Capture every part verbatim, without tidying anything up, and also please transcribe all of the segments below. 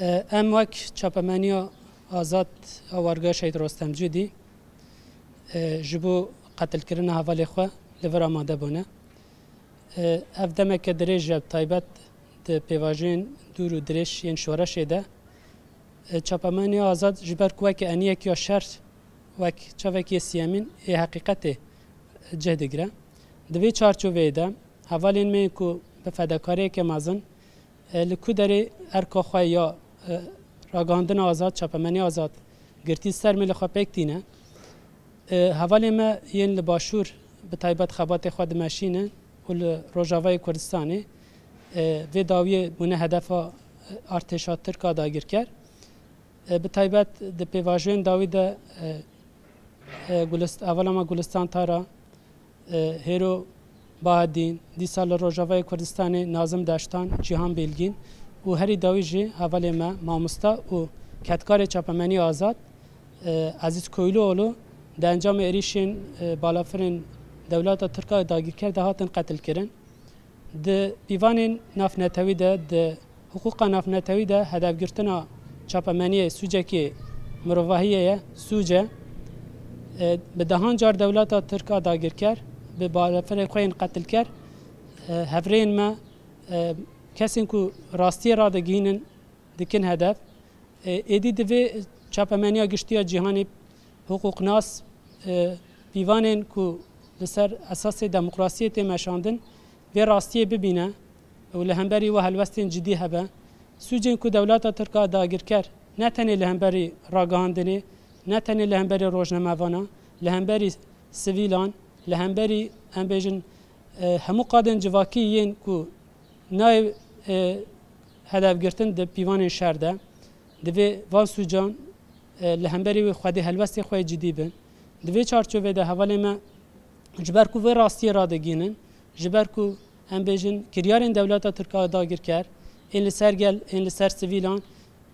E, em wek Çapemeniya Azad a Wargeha Şehîd Rostem Cûdî, e, ji bo qetilkirina hevalê xwe li vir amade bûne. E, ev demeke dirêj e, bi taybet di pêvajoyên dûr û dirêj yên şoreşê de. E, Çapemeniya Azad ji ber ku weke eniyek ya şer, wek çavekî yê siyemîn ê heqîqetê cih digire. Di vê çarçoveyê de hevalên me yên ku bi fedakariyeke mezin e, li ku derê erka xwe ya, e, ragihandina azad, çapemeniya azad girtî ser me li xwe pêk tîne. E, hevalê me yên li başûr bi taybet xebatê xwe dimeşînin û li Rojavayê Kurdistanê, e, vê dawiyê bûne hedefa, e, artêşa Tirk a dagirker. E, bi taybet di pêvajoyên dawî de, e, e, Gulist-, hevala me Gulistan Tara, e, Hêro Bahedîn, dîsa li Rojavayê Kurdistanê Nazim Deştan, Cîhan Bêlgîn û herî dawî jî hevalê me, mamosta û kedkarê çapemeniya azad, e, Ezîz Koyluoğlu di encamê êrîşên, e, balafirên dewleta Tirk a dagirker de hatin qetilkirin. Di pîvanên navnetewî de, di hiqûqa navnetewî de hedefgirtina çapemeniyê sûcekî mirovahiyê ye, sûc e. E, bi dehan car dewleta Tirk a dagirker, bi balafirê xwe yên qetilker, e, hevrêyên me, e, kesên ku rastiyê radigihînin, dikin hedef. E, êdî divê çapemeniya giştî ya cîhanê, hiqûqnas, e, pîvanên ku li ser esasê demokrasiyê tê meşandin, vê rastiyê bibîne û li hemberî we helwestên cidî hebe. Sûcên ku dewleta Tirk a dagirker ne tenê li hemberî ragihandinê, ne tenê li hemberî rojnamevana, li hemberî sivîlan, li hemberî, em bêjin, e, hemû qadên civakî yên ku nayê, e, hedefgirtin di pîvanên şer de. Divê van sûcan, e, li hemberî wê xwedî helwestê xwe yê cidî bin. Di vê çarçovê de hevalê me ji ber ku vê rastiyê radigihînin, ji ber ku, em bêjin, kiryarên dewleta Tirk a dagirker, ên li ser gel, ên li ser sivîlan,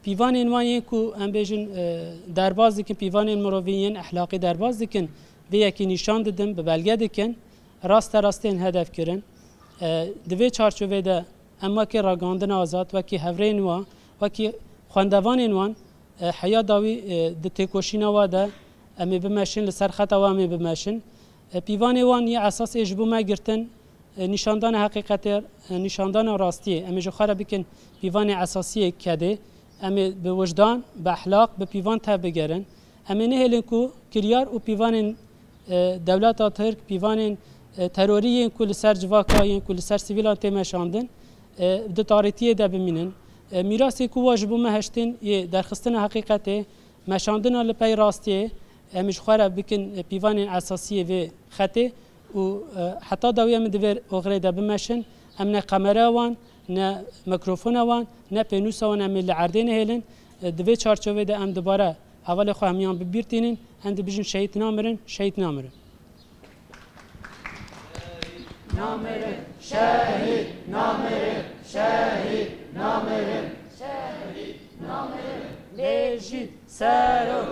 pîvanên wan yên ku, em bêjin, e, derbas dikin, pîvanên mirovî yên ehlaqî derbas dikin, vê yekî nîşan didin, bi belge dikin. Raste rastê yên hedef kirin. E, di vê çarçovê de em wekî ragihandina azad, wekî hevrêyên wan, wekî xwendevanên wan, e, heya dawî, e, di têkoşîna wa de em ê bimeşin, li ser xeta wa em ê bimeşin. E, pîvanê wan yê esas ê ji bo me girtin, e, nîşandana heqîqetê, e, nîşandana rastiyê. Em ê ji xwe re bikin pîvanê esasiyê kedê. Em ê bi wijdan, bi ehlaq, bi pîvan tev bigerin. Em ê nehêlin ku kiryar û pîvanên, e, dewleta Tirk, pîvanên, e, terorî yên ku li ser civaka, yên ku li ser sivîlan tê meşandin, e, di tarîtiyê de bimînin. E, mîrasê ku wa ji bo me hiştin yê derxistina heqîqetê, meşandina li pey rastiyê, em ji xwe re bikin, e, pîvanên esasiyê vê xetê û, e, heta dawî em di vê oxirê de bimeşin. Em ne kamera wan, ne mikrofona wan, ne pênûsa wan em ê li erdê nehêlin. E, di vê çarçovê de em dubare hevalê xwe hemiyan bi bîr tînin, em dibêjin şehîd namirin, şehîd namirin. Namirin, şehîd namirin, şehîd namirin. Şehîd namirin. Lê jî sero.